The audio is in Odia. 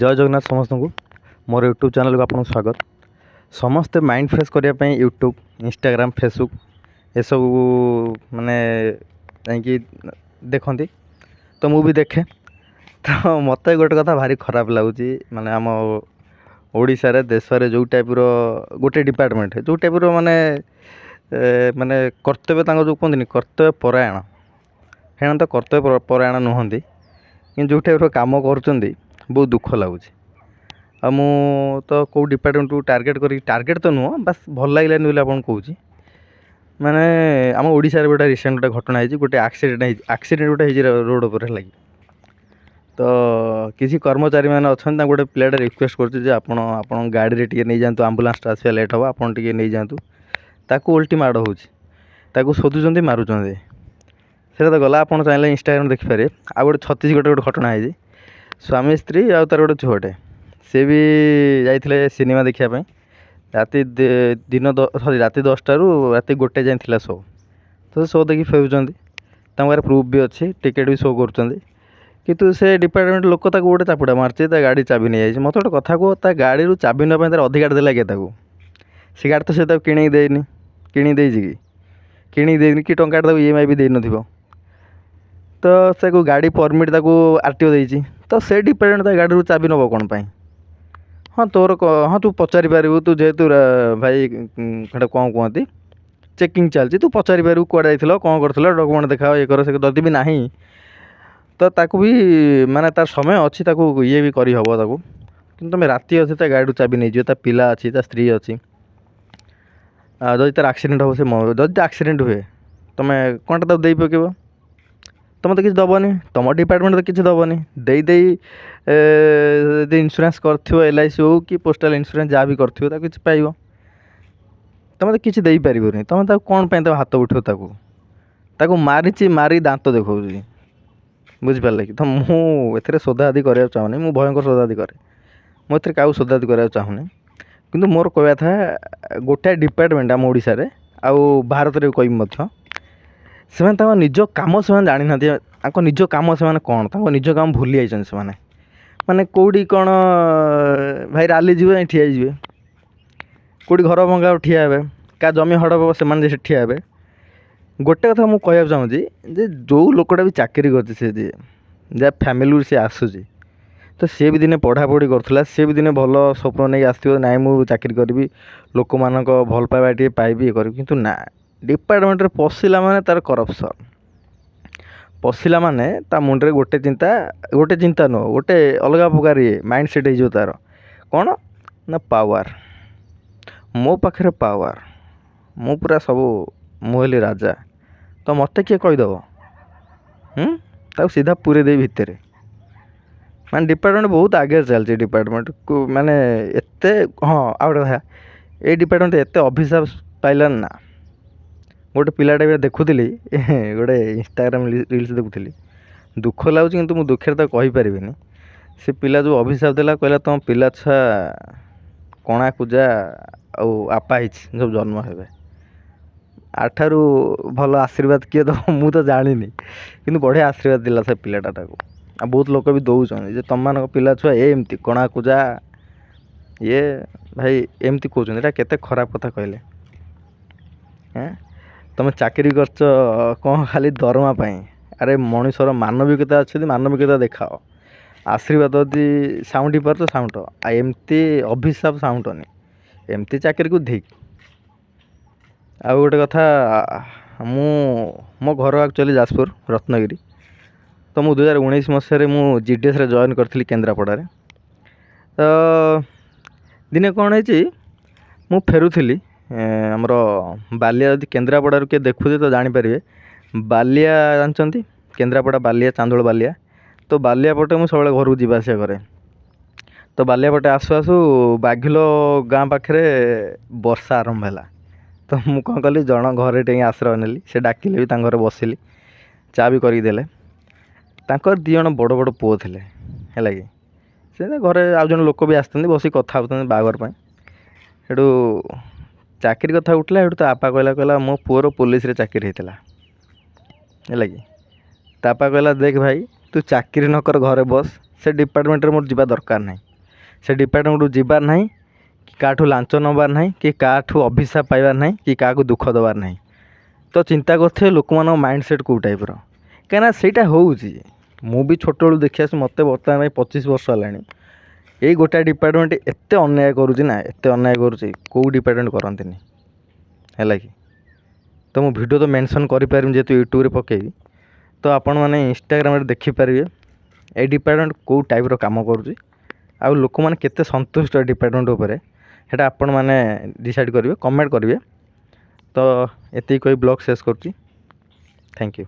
ଜୟ ଜଗନ୍ନାଥ ସମସ୍ତଙ୍କୁ। ମୋର ୟୁଟ୍ୟୁବ୍ ଚ୍ୟାନେଲ୍କୁ ଆପଣଙ୍କୁ ସ୍ୱାଗତ। ସମସ୍ତେ ମାଇଣ୍ଡ ଫ୍ରେଶ୍ କରିବା ପାଇଁ ୟୁଟ୍ୟୁବ୍, ଇନଷ୍ଟାଗ୍ରାମ୍, ଫେସବୁକ୍ ଏସବୁ ମାନେ ଯାଇକି ଦେଖନ୍ତି। ତ ମୁଁ ବି ଦେଖେ। ତ ମୋତେ ଗୋଟେ କଥା ଭାରି ଖରାପ ଲାଗୁଛି, ମାନେ ଆମ ଓଡ଼ିଶାରେ, ଦେଶରେ ଯେଉଁ ଟାଇପ୍ର ଗୋଟେ ଡିପାର୍ଟମେଣ୍ଟ, ଯେଉଁ ଟାଇପ୍ର ମାନେ ମାନେ କର୍ତ୍ତବ୍ୟ ତାଙ୍କ ଯେଉଁ କୁହନ୍ତିନି କର୍ତ୍ତବ୍ୟ ପରାୟଣ, ସେମାନେ ତ କର୍ତ୍ତବ୍ୟ ପରାୟଣ ନୁହନ୍ତି, କିନ୍ତୁ ଯେଉଁ ଟାଇପ୍ର କାମ କରୁଛନ୍ତି ବହୁତ ଦୁଃଖ ଲାଗୁଛି। ଆଉ ମୁଁ ତ କେଉଁ ଡିପାର୍ଟମେଣ୍ଟକୁ ଟାର୍ଗେଟ୍ କରିକି, ଟାର୍ଗେଟ୍ ତ ନୁହଁ, ବାସ୍ ଭଲ ଲାଗିଲାନି ବୋଲି ଆପଣଙ୍କୁ କହୁଛି। ମାନେ ଆମ ଓଡ଼ିଶାରେ ଗୋଟେ ରିସେଣ୍ଟ ଗୋଟେ ଘଟଣା ହେଇଛି, ଗୋଟେ ଆକ୍ସିଡେଣ୍ଟ ହେଇଛି, ଆକ୍ସିଡେଣ୍ଟ ଗୋଟେ ହେଇଛି ରୋଡ଼ ଉପରେ, ହେଲା କି। ତ କିଛି କର୍ମଚାରୀମାନେ ଅଛନ୍ତି, ତାଙ୍କୁ ଗୋଟେ ପିଲାଟା ରିକ୍ୱେଷ୍ଟ କରୁଛି ଯେ ଆପଣ ଆପଣଙ୍କ ଗାଡ଼ିରେ ଟିକେ ନେଇଯାଆନ୍ତୁ, ଆମ୍ବୁଲାନ୍ସଟା ଆସିବା ଲେଟ୍ ହେବ, ଆପଣ ଟିକେ ନେଇଯାଆନ୍ତୁ। ତାକୁ ଓଲଟି ମାଡ଼ ହେଉଛି, ତାକୁ ଶୋଧୁଛନ୍ତି, ମାରୁଛନ୍ତି। ସେଇଟା ତ ଗଲା, ଆପଣ ଚାହିଁଲେ ଇନଷ୍ଟାଗ୍ରାମ୍ ଦେଖିପାରିବେ। ଆଉ ଗୋଟେ ଛତିଶଗଡ଼ରେ ଗୋଟେ ଘଟଣା ହେଇଛି। ସ୍ୱାମୀ ସ୍ତ୍ରୀ ଆଉ ତା'ର ଗୋଟେ ଝିଅଟେ, ସେ ବି ଯାଇଥିଲେ ସିନେମା ଦେଖିବା ପାଇଁ। ରାତି ଦିନ ସରି ରାତି 10ଟାରୁ ରାତି 1 ଯାଏଁ ଥିଲା ଶୋ। ତ ଶୋ ଦେଖିକି ଫେରୁଛନ୍ତି, ତାଙ୍କ ପାଖରେ ପ୍ରୁଫ୍ ବି ଅଛି, ଟିକେଟ୍ ବି ଶୋ କରୁଛନ୍ତି, କିନ୍ତୁ ସେ ଡିପାର୍ଟମେଣ୍ଟ ଲୋକ ତାକୁ ଗୋଟେ ଚାପୁଡ଼ା ମାରିଛି, ତା ଗାଡ଼ି ଚାବି ନେଇଯାଇଛି। ମୋତେ ଗୋଟେ କଥା କୁହ, ତା ଗାଡ଼ିରୁ ଚାବି ନେବା ପାଇଁ ତାର ଅଧିକାର ଦେଲା କିଏ ତାକୁ? ସେ ଗାଡ଼ି ତ ସେ ତାକୁ କିଣିକି ଦେଇନି। କିଣିକି ଦେଇଛି କି? କିଣିକି ଦେଇନି କି ଟଙ୍କାଟା ତାକୁ ଇଏମ୍ଆଇ ବି ଦେଇନଥିବ। ତ ତାକୁ ଗାଡ଼ି ପରମିଟ୍ ତାକୁ ଆର୍ଟିଓ ଦେଇଛି, ତ ସେ ଡିପାର୍ଟମେଣ୍ଟ ତା ଗାଡ଼ିରୁ ଚାବି ନେବ କ'ଣ ପାଇଁ? ହଁ, ତୋର ହଁ, ତୁ ପଚାରିପାରିବୁ, ତୁ ଯେହେତୁ ଭାଇ ସେଇଟା କ'ଣ କୁହନ୍ତି, ଚେକିଂ ଚାଲିଛି, ତୁ ପଚାରିପାରିବୁ କୁଆଡ଼େ ଯାଇଥିଲ, କ'ଣ କରିଥିଲ, ଡକୁମେଣ୍ଟ ଦେଖାଅ, ଇଏ କର ସେ। ଯଦି ବି ନାହିଁ ତ ତାକୁ ବି ମାନେ ତାର ସମୟ ଅଛି, ତାକୁ ଇଏ ବି କରିହେବ ତାକୁ। କିନ୍ତୁ ତୁମେ ରାତି ଅଛି ତା ଗାଡ଼ିରୁ ଚାବି ନେଇଯିବ, ତା ପିଲା ଅଛି, ତା ସ୍ତ୍ରୀ ଅଛି, ଆଉ ଯଦି ତାର ଆକ୍ସିଡେଣ୍ଟ ହେବ, ସେ ଯଦି ଆକ୍ସିଡେଣ୍ଟ ହୁଏ ତୁମେ କ'ଣଟା ତାକୁ ଦେଇ ପକାଇବ? ତୁମେ ତ କିଛି ଦେବନି, ତୁମ ଡିପାର୍ଟମେଣ୍ଟ ତ କିଛି ଦେବନି। ଦେଇ ଦେଇ ଯଦି ଇନ୍ସୁରାନ୍ସ କରିଥିବ, ଏଲ୍ଆଇସି ହଉ କି ପୋଷ୍ଟାଲ୍ ଇନ୍ସୁରାନ୍ସ ଯାହା ବି କରିଥିବ, ତାକୁ କିଛି ପାଇବ। ତୁମେ ତ କିଛି ଦେଇପାରିବନି। ତୁମେ ତାକୁ କ'ଣ ପାଇଁ ତାକୁ ହାତ ଉଠିବ? ତାକୁ ମାରିଛି, ମାରି ଦାନ୍ତ ଦେଖାଉଛି, ବୁଝିପାରିଲେ କି? ତ ମୁଁ ଏଥିରେ ଶୋଧାଶୋଧି କରିବାକୁ ଚାହୁଁନି। ମୁଁ ଭୟଙ୍କର ଶୋଧାଶୋଧି କରେ, ମୁଁ ଏଥିରେ କାହାକୁ ଶୋଧାଶୋଧି କରିବାକୁ ଚାହୁଁନି। କିନ୍ତୁ ମୋର କହିବା କଥା, ଗୋଟାଏ ଡିପାର୍ଟମେଣ୍ଟ ଆମ ଓଡ଼ିଶାରେ ଆଉ ଭାରତରେ ବି କହିବି ମଧ୍ୟ, ସେମାନେ ତାଙ୍କ ନିଜ କାମ ସେମାନେ ଜାଣିନାହାନ୍ତି। ତାଙ୍କ ନିଜ କାମ ସେମାନେ କ'ଣ, ତାଙ୍କ ନିଜ କାମ ଭୁଲି ଯାଇଛନ୍ତି ସେମାନେ। ମାନେ କେଉଁଠି କ'ଣ ଭାଇ ରାଲି ଯିବେ, ଯାଇ ଠିଆ ହେଇଯିବେ, କେଉଁଠି ଘର ଭଙ୍ଗା ଠିଆ ହେବେ, କାହା ଜମି ହଡ଼ପ ହେବ ସେମାନେ ଯାଇ ସେଠି ଠିଆ ହେବେ। ଗୋଟେ କଥା ମୁଁ କହିବାକୁ ଚାହୁଁଛି ଯେ ଯେଉଁ ଲୋକଟା ବି ଚାକିରି କରିଛି, ସେ ଯିଏ ଯାହା ଫ୍ୟାମିଲିରୁ ସେ ଆସୁଛି, ତ ସିଏ ବି ଦିନେ ପଢ଼ାପଢ଼ି କରୁଥିଲା, ସିଏ ବି ଦିନେ ଭଲ ସ୍ୱପ୍ନ ନେଇକି ଆସିଥିବ, ନାଇଁ ମୁଁ ଚାକିରି କରିବି, ଲୋକମାନଙ୍କ ଭଲ ପାଇବା ଟିକେ ପାଇବି, ଇଏ କରିବି। କିନ୍ତୁ ନା, ଡିପାର୍ଟମେଣ୍ଟରେ ପଶିଲା ମାନେ ତା'ର କରପ୍ସନ୍ ପଶିଲା ମାନେ ତା ମୁଣ୍ଡରେ ଗୋଟେ ଚିନ୍ତା, ଗୋଟେ ଚିନ୍ତା ନୁହଁ, ଗୋଟେ ଅଲଗା ପ୍ରକାର ଇଏ ମାଇଣ୍ଡ ସେଟ୍ ହେଇଯିବ ତା'ର। କ'ଣ ନା ପାୱାର, ମୋ ପାଖରେ ପାୱାର, ମୁଁ ପୁରା ସବୁ, ମୁଁ ହେଲି ରାଜା, ତ ମୋତେ କିଏ କହିଦେବ? ତାକୁ ସିଧା ପୁରେଇ ଦେବି ଭିତରେ। ମାନେ ଡିପାର୍ଟମେଣ୍ଟ ବହୁତ ଆଗରେ ଚାଲିଛି ଡିପାର୍ଟମେଣ୍ଟକୁ ମାନେ ଏତେ। ହଁ, ଆଉ ଗୋଟେ କଥା, ଏଇ ଡିପାର୍ଟମେଣ୍ଟ ଏତେ ଅଭିଶାପ ପାଇଲାନି ନା। ଗୋଟେ ପିଲାଟା ଏବେ ଦେଖୁଥିଲି, ଗୋଟେ ଇନଷ୍ଟାଗ୍ରାମ ରିଲ୍ସ ଦେଖୁଥିଲି, ଦୁଃଖ ଲାଗୁଛି, କିନ୍ତୁ ମୁଁ ଦୁଃଖରେ ତାକୁ କହିପାରିବିନି। ସେ ପିଲା ଯେଉଁ ଅଭିଶାପ ଦେଲା, କହିଲା ତୁମ ପିଲା ଛୁଆ କଣା କୁଜା ଆଉ ଆପାହିଜ ସବୁ ଜନ୍ମ ହେବେ। ଆଠାରୁ ଭଲ ଆଶୀର୍ବାଦ କିଏ ଦେବ ମୁଁ ତ ଜାଣିନି, କିନ୍ତୁ ବଢ଼ିଆ ଆଶୀର୍ବାଦ ଦେଲା ସେ ପିଲାଟା ତାକୁ। ଆଉ ବହୁତ ଲୋକ ବି ଦେଉଛନ୍ତି ଯେ ତୁମମାନଙ୍କ ପିଲା ଛୁଆ ଏମିତି କଣା କୁଜା ଇଏ, ଭାଇ ଏମିତି କହୁଛନ୍ତି। ଏଇଟା କେତେ ଖରାପ କଥା କହିଲେ। ତୁମେ ଚାକିରି କରିଛ କ'ଣ ଖାଲି ଦରମା ପାଇଁ? ଆରେ ମଣିଷର ମାନବିକତା ଅଛି ଯଦି ମାନବିକତା ଦେଖାଅ, ଆଶୀର୍ବାଦ ଯଦି ସାଉଁଟି ପାରୁଛ ସାଉଁଟ, ଆଉ ଏମିତି ଅଭିଶାପ ସାଉଁଟନି। ଏମିତି ଚାକିରିକୁ ଧିକ୍। ଆଉ ଗୋଟେ କଥା, ମୁଁ ମୋ ଘର ଆକ୍ଚୁଆଲି ଯାଜପୁର ରତ୍ନଗିରି। ତ ମୁଁ 2019 ମସିହାରେ ମୁଁ ଜିଡ଼ିଏସ୍ରେ ଜଏନ୍ କରିଥିଲି କେନ୍ଦ୍ରାପଡ଼ାରେ। ତ ଦିନେ କ'ଣ ହେଇଛି, ମୁଁ ଫେରୁଥିଲି ଆମର ବାଲିଆ। ଯଦି କେନ୍ଦ୍ରାପଡ଼ାରୁ କିଏ ଦେଖୁଛି ତ ଜାଣିପାରିବେ, ବାଲିଆ ଜାଣିଛନ୍ତି, କେନ୍ଦ୍ରାପଡ଼ା ବାଲିଆ, ଚାନ୍ଦୋଳ ବାଲିଆ। ତ ବାଲିଆ ପଟେ ମୁଁ ସବୁବେଳେ ଘରକୁ ଯିବା ଆସିବା କରେ। ତ ବାଲିଆ ପଟେ ଆସୁ ଆସୁ ବାଘିଲ ଗାଁ ପାଖରେ ବର୍ଷା ଆରମ୍ଭ ହେଲା। ତ ମୁଁ କ'ଣ କଲି, ଜଣ ଘରେ ଟିକେ ଆଶ୍ରୟ ନେଲି। ସେ ଡାକିଲେ ବି, ତାଙ୍କ ଘରେ ବସିଲି, ଚା ବି କରିକି ଦେଲେ। ତାଙ୍କର 2 ଜଣ ବଡ଼ ବଡ଼ ପୁଅ ଥିଲେ, ହେଲା କି। ସେ ଘରେ ଆଉ ଜଣେ ଲୋକ ବି ଆସିଛନ୍ତି, ବସିକି କଥା ହେଉଛନ୍ତି ବାହାଘର ପାଇଁ। ସେଠୁ ଚାକିରି କଥା ଉଠିଲା। ସେଠୁ ତା ବାପା କହିଲା ମୋ ପୁଅର ପୋଲିସରେ ଚାକିରି ହେଇଥିଲା, ହେଲା କି। ତା ବାପା କହିଲା, ଦେଖ ଭାଇ, ତୁ ଚାକିରି ନ କର, ଘରେ ବସ, ସେ ଡିପାର୍ଟମେଣ୍ଟରେ ମୋର ଯିବା ଦରକାର ନାହିଁ। ସେ ଡିପାର୍ଟମେଣ୍ଟକୁ ଯିବାର ନାହିଁ କି କାହାଠୁ ଲାଞ୍ଚ ନେବାର ନାହିଁ କି କାହାଠୁ ଅଭିଶାପ ପାଇବାର ନାହିଁ କି କାହାକୁ ଦୁଃଖ ଦେବାର ନାହିଁ। ତ ଚିନ୍ତା କରୁଥିବେ ଲୋକମାନଙ୍କ ମାଇଣ୍ଡ ସେଟ୍ କେଉଁ ଟାଇପ୍ର, କାହିଁକିନା ସେଇଟା ହେଉଛି। ମୁଁ ବି ଛୋଟବେଳୁ ଦେଖି ଆସୁଛି, ମୋତେ ବର୍ତ୍ତମାନ ପାଇଁ 25 ବର୍ଷ ହେଲାଣି। ଏଇ ଗୋଟାଏ ଡିପାର୍ଟମେଣ୍ଟ ଏତେ ଅନ୍ୟାୟ କରୁଛି ନା, ଏତେ ଅନ୍ୟାୟ କରୁଛି, କେଉଁ ଡିପାର୍ଟମେଣ୍ଟ କରନ୍ତିନି, ହେଲା କି? ତ ମୁଁ ଭିଡ଼ିଓ ତ ମେନସନ୍ କରିପାରିବିନି, ଯେହେତୁ ୟୁଟ୍ୟୁବରେ ପକେଇବି। ତ ଆପଣମାନେ ଇନଷ୍ଟାଗ୍ରାମରେ ଦେଖିପାରିବେ ଏଇ ଡିପାର୍ଟମେଣ୍ଟ କେଉଁ ଟାଇପ୍ର କାମ କରୁଛି ଆଉ ଲୋକମାନେ କେତେ ସନ୍ତୁଷ୍ଟ ଏ ଡିପାର୍ଟମେଣ୍ଟ ଉପରେ, ସେଇଟା ଆପଣମାନେ ଡିସାଇଡ଼୍ କରିବେ, କମେଣ୍ଟ କରିବେ। ତ ଏତିକି କହି ବ୍ଲଗ୍ ଶେଷ କରୁଛି। Thank you.